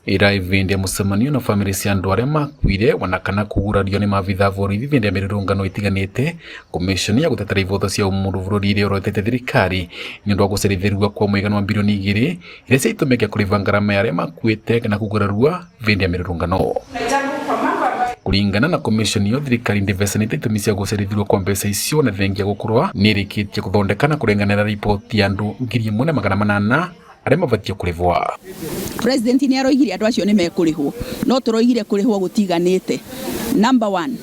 Ira ivindi ya mucemanio na family cia andu aria makuire ona kana kugurario ni maabithaa borithi vindi ya mirurungano itiganite. Komishoni ya gutetera ivoto cia umundu bururi-ini yorotete thirikari ni undu wa gucerithirua kwa muigana wa bilioni 2 iria ciaitumika kuriva ngarama ya aria makuite na kugurarua vindi ya mirurungano. Kuringana na komishoni iyo, thirikari ndivecanite itumi cia gucerithirua kwa mbeca icio, na thengia gukorwa nirikitie kuthondeka na kurenganira ripoti ya andu 1800 aria mabatie kurivwa. President ni aroigire andu acio ni mekurihwo, no turoigire kurihwo gutiganite. Number one,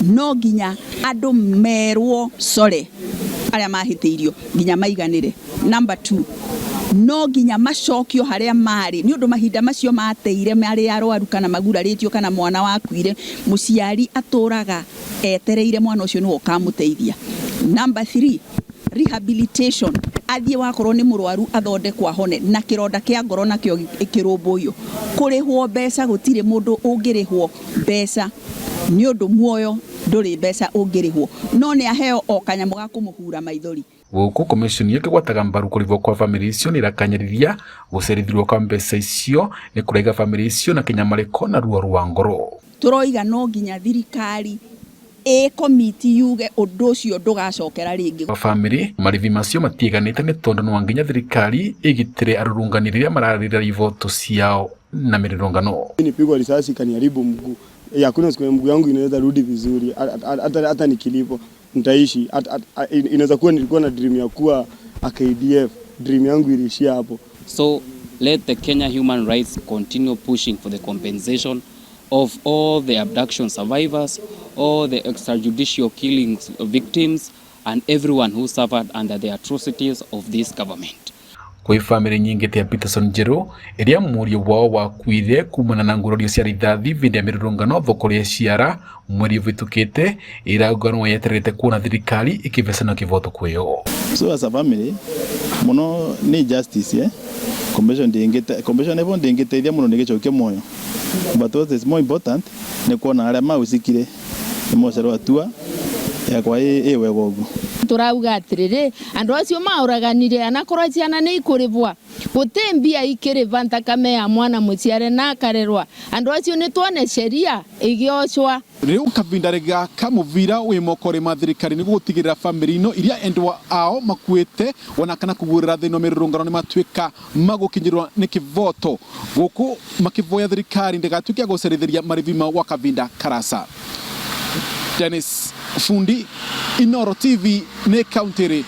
no nginya andu merwo sorry aria mahitiirio nginya maiganire. Number two, no nginya macokio haria mari ni undu mahinda macio mateire mari arwaru kana maguraritio kana mwana wakuire, muciari aturaga etereire mwana ucio niwe ukamuteithia. Number three, rehabilitation, athie wakorwo ni murwaru athondekwo ahone, na kironda kia ngoro nakio kirumbuyo. Kurihwo mbeca, gutiri mundu ungirihwo mbeca ni undu muoyo nduri mbeca ungirihwo, no ni aheo o kanyamu ga kumuhura maithori. Guku komishoni ikigwataga mbaru kurivwo kwa family icio ni irakanyariria gucerithirwo kwa mbeca icio ni kuraiga family icio na kinyamariko na ruo rwa ngoro. Turoiga no nginya thirikari ĩ komiti yuge undu ucio ndugacokera ringi. Kwa family marivi macio matiganite ni tondu no nginya thirikari igitire arurungani riria mararira ivoto ciao na mirurungano. Nipigwa risasi kaniharibu mguu. Hakuna siku mguu yangu inaweza rudi vizuri, hata nikilipo nitaishi. Inaweza kuwa nilikuwa na dream ya kuwa a KDF, dream yangu iliishia hapo. So let the Kenya Human Rights continue pushing for the compensation of all the abduction survivors, all the extrajudicial killings victims, and everyone who suffered under the atrocities of this government. Kwi family nyingi ta Peterson Njeru iria murio wao wakuire kumana na ngurario cia rithathi vindi ya mirurungano thoko ya ciara mweri uvitukite, irauga no yeterete kuona thirikari ikivecana kivoto kwiyo. So as a family muno ni justice, eh? Compensation ndingite, compensation evo ndingiteithia muno nigicokia moyo, but what is more important ni kuona aria maucikire ni mocerwo atua yakwa i wega uguo. Turauga atiriri, andu acio mauraganire anakorwo ciana ni ikurivwa, guti mbia ikiriva nthakame ya mwana muciare na akarerwa. Andu acio ni tuone sheria igiocwa. Riu kavinda gaka muvira wi moko ma thirikari niguo gutigirira family ino iria endwa ao makuite ona kana kugurira thina mirurungano ni matuika magukinyirwa ni kivoto guku makivoya thirikari ndigatuike ya gucerithiria marivi mau gwa kavinda karasa. Dennis Fundi, Inooro TV, ni kaunti